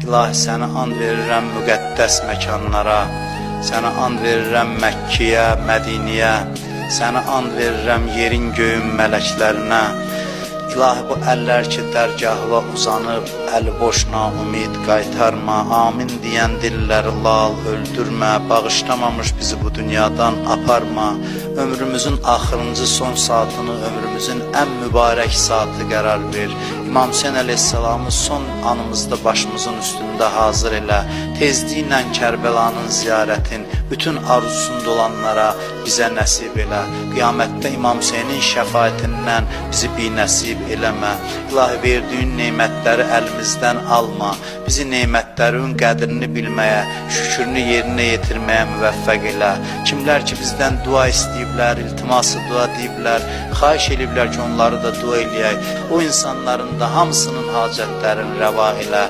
İlahi, səni and verirəm müqəddəs məkanlara, səni and verirəm Məkkəyə, Mədiniyə, səni and verirəm yerin göyün mələklərinə. İlahi, bu əllər ki dərgahına uzanıb, əl boş naümid qaytarma, amin deyən dilləri lal öldürmə, bağışlamamış bizi bu dünyadan aparma, ömrümüzün axırıncı son saatını ömrümüzün ən mübarək saatı qərar ver. İmam Hüseyin əleyhissalamı son anımızda başımızın üstündə hazır elə, tezliklə Kərbəlanın ziyarətin bütün arzusunda olanlara bizə nəsib elə. Qiyamətdə İmam Hüseynin şəfaətindən bizi binəsib eləmə. İlahi, verdiyin nemətləri əlimizdən alma. Bizi nemətlərin qədrini bilməyə, şükrünü yerinə yetirməyə müvəffəq elə. Kimlər ki bizdən dua istəyiblər, iltiması dua deyiblər, xahiş eləyiblər ki, onları da dua eləyək. O insanların da hamısının hacətlərini rəva elə.